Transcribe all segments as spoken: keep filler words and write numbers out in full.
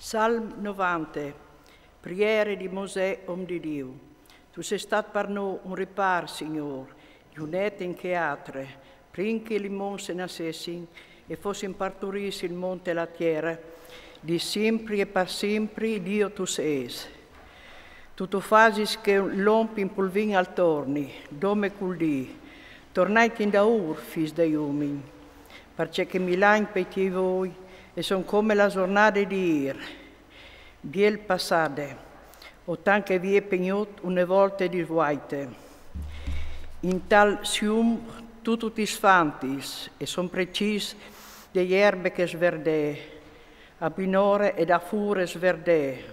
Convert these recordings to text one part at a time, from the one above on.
Salm novante. Priere di Mosè, om di Diu. Tu ses stat par nô un ripâr, Signôr, jù net in che atre, prin che li monts se nassessin e fossin parturîts il mont e la tiere, di simpri e par simpri Diu tu sês. Tu tu fasis che l'om in pulvin al torni, dome cul dì: tornait indaûr, fis dai umin, parcè che mil agns pai tiei voi e son come la zornade di îr, biel passade, o tant che vie pegnot une volte di svuaite. In tal sium tu tu ti sfantis e son precîs de jerbe che sverdè, a buinore e da fure sverdè,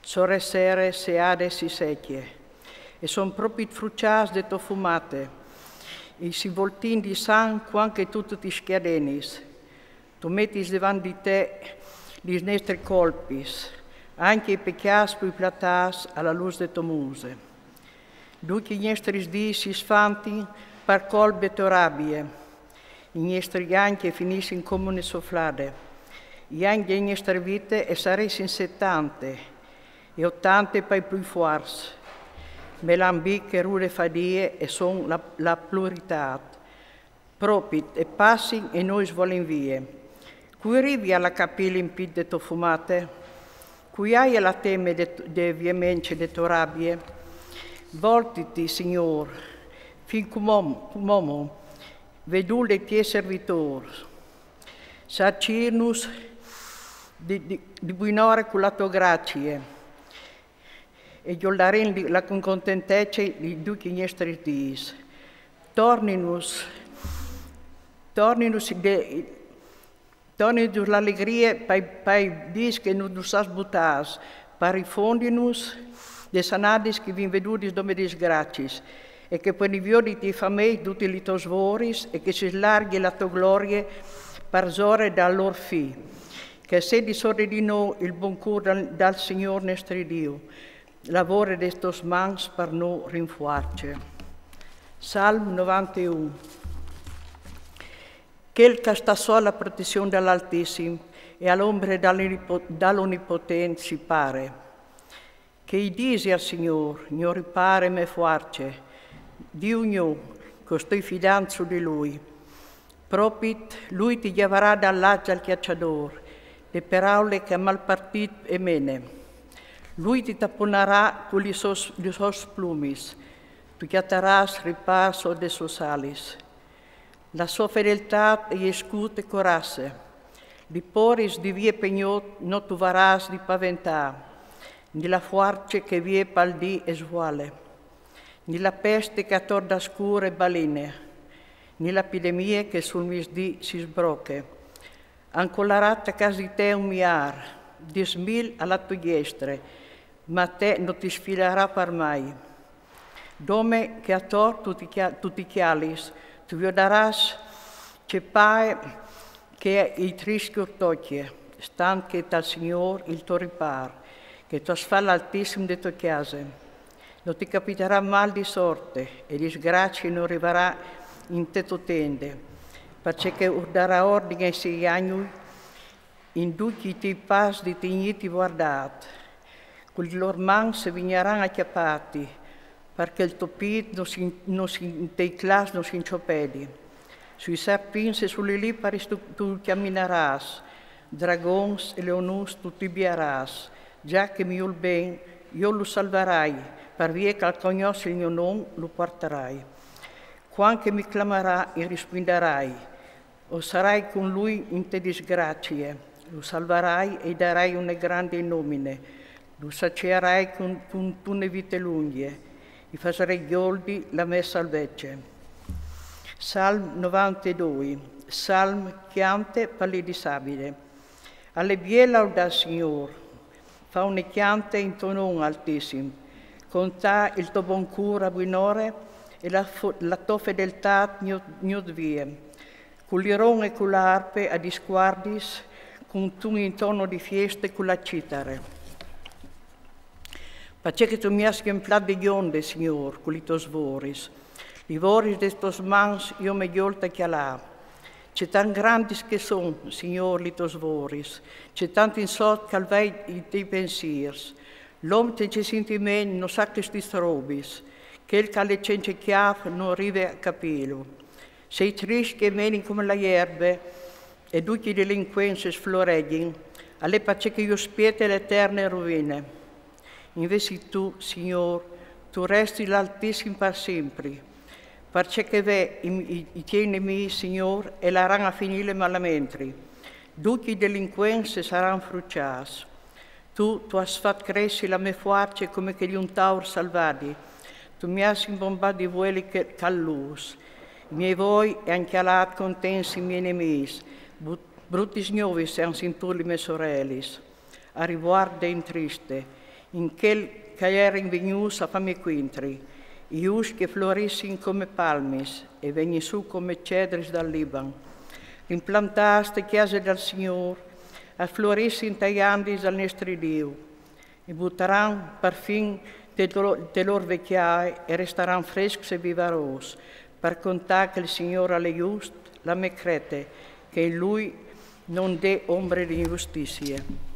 sore sere seade si secje, e son propit frucjâts de tô fumate, e si voltin di sang cuant che tu tu ti schiadenis. Tu metis devant di te lis nestris colpis, ancje i pecjâts plui platâts a la lûs de tô muse. Ducj i nestris dîs si sfantin par colp de tô rabie. I nestri agns a finissin come une soflade. I agns de nestre vite a saressin setante, e otante pai plui fuarts. Melambic e rude fadie e son la, la pluritât. Propit e passin e nô i svolin vie. Cui rivie a la capî l'impit de tô fumate? Cui aie la teme de, de viemence de tô rabie? Voltiti, Signôr, fin cumò, cumò, ve dûl dai tiei servitôrs. Sacînus di, di, di buinore cu la tô gracie, e gjoldarìn la contentece di ducj i nestris dîs. Torninus, torninus de, torninus l'alegrie pai, pai dîs che nus âs butâts, par rifondinus des anadis che vin vedudis dome disgraciis, e che puedin viodi i tiei fameis dutis lis tôs voris, e che si slarghi la tô glorie parsore dal lôr fi. Che sedi sore di nô il bon cûr dal, dal Signôr nestri Diu, la vore des tôs mans par nô rinfuarce. Salm novanteun. Chel che sta sot la protezion dal Altissim e a l'ombre dal Onipo-, dal Onipotent si pare. Che i disi al Signôr, gno ripâr e mê fuarce: Diu gno, che o stoi fidant su di lui. Propit lui ti gjavarà dal lagh dal cjaçadôr, de peraule che a malpartît e mene. Lui ti taponarà cu lis sôs, lis sôs plumis, tu cjatarâs ripâr sot des sôs alis. La sô fedeltât e je scût e corasse. Lis poris di vie pegnot no tu varâs di paventâ, ni la fuarce che vie pal dì e svuale, ni la peste che ator da scûr e baline, ni la epidemie che sul misdì si sbroche. Ancolarà ta câs di te un miâr, dîs mil a la tô diestre, ma a te no ti sfilarà par mai. Dome che ator tu ti cja-, tu ti cjalis, tu viodarâs ce pae che i triscj ur tocje, stant che tal Signôr il to ripâr, che tu âs fat l'Altissim de tô cjase. No ti capitarà mâl di sorte, e disgracie no rivarà inte tô tende, parcè che ur darà ordin ai siei agnui in ducj i tiei pas di tignîti vuardât. Cu lis lôr mans a vignaran a cjapâti, par che il to pît no si, no si, inte i clas no si inciopedi. Sui serpints e su lis liparis tu, tu cjaminarâs, dragons e leonus tu ti biarâs, za che mi vûl ben, jo lu salvarai, par vie che al cognòs il gno non lu puartarai. Cuant che mi clamarà, i rispuindarai, o sarai cun lui inte disgracie, lu salvarai e i darai une grande nomine, lu saciarai cun, cuntune vite lungje, i fasarai gjoldi la mê salvece. Salm novantedoi. Salm, cjante par li di Savide. Al è biel laudâ il Signôr, fâ une cjante in to non, Altissim, contâ il to bon cûr a buinore e la fo-, la tô fedeltât gnot, gnot vie. Cul liron e cu la arpe a discuardis, cuntun intorno di fieste cu la citare. Parcè che tu mi âs gjemplât de gjonde, Signôr, cu lis tôs voris. Lis voris des tôs mans jo me gjol ta cjalâ. Ce tant grandis che son, Signôr, li tôs voris, ce tant in sot ch'al vai i tiei pensîrs. L'om tence sintiment no sa chestis robis, chel ch'al è cence cjâf no rive a capîlu. Se i triscj e menin come la jerbe e ducj i delincuents floregjin, al è parcè che ju spiete l'eterne rovine. Invezit tu, Signôr, tu restis l'Altissim par simpri, parcè che ve i, i, i tiei nemîs, Signôr, e laran a finîle malamentri. Ducj i delincuents e saran fruçâts. Tu, tu âs fat cressi la mê fuarce come che di un taur salvadi. Tu mi âs imbombât di vueli che, ch'al lûs. I miei voi e àn cjalât contents i miei nemîs. Bu-, brutis gnovis e àn sintût li mês orelis. A rivuart de int triste, in chel ch'a jerin vignûts a fâmi cuintri, i uscj che florissin come palmis e vegnin sù come cedris dal Liban. Implantâts te cjase dal Signôr, a florissin tai andis dal nestri Diu. I butaran parfin te lôr, te lôr vecjae e restaran frescs e vivarôs, par contâ che il Signôr al è just, la me crete, che in lui no 'nd è ombre di injustizie.